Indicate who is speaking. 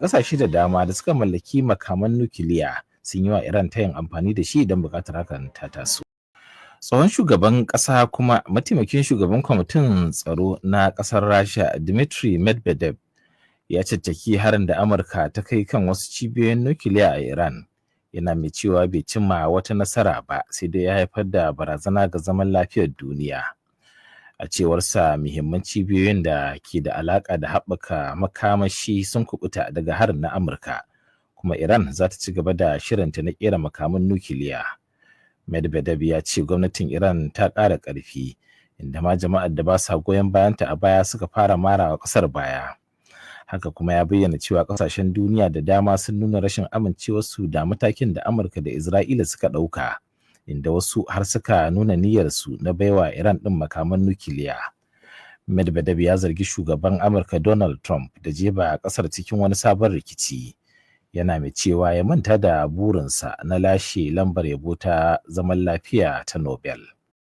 Speaker 1: Ƙasashe da dama da suka mallaki makaman nukiliya sun yi wa Iran tayin amfani da shi idan buƙatar hakan ta taso. Tsohon shugaban ƙasa kuma mataimakin shugaban kwamitin tsaro na ƙasar Rasha, Dmitry Medvedev, ya caccaki harin da Amurka ta kai kan wasu cibiyoyin nukiliya a Iran. Yana mai cewa bai cimma wata nasara ba, sai dai ya haifar da barazana ga zaman lafiyar duniya. A cewarsa, muhimman cibiyoyin da ke da alaƙa da haɓaka makamashi sun kubuta daga harin na Amurka, kuma Iran za ta ci gaba da shirinta na ƙera makaman nukiliya. Medvedev ya ce gwamnatin Iran ta ƙara ƙarfi, inda ma jama'ar da ba sa goyon bayanta a baya suka fara marawa ƙasar baya. Haka kuma ya bayyana cewa ƙasashen duniya da dama sun nuna rashin amincewarsu da matakin da Amurka da Isra'ila suka ɗauka, inda wasu har suka nuna niyyarsu na baiwa Iran ɗin makaman nukiliya. Medvedev ya zargi shugaban Amurka Donald Trump da jefa ƙasar cikin wani sabon rikici. Yana mai cewa ya manta da burinsa na lashe lambar yabo ta zaman lafiya ta Nobel.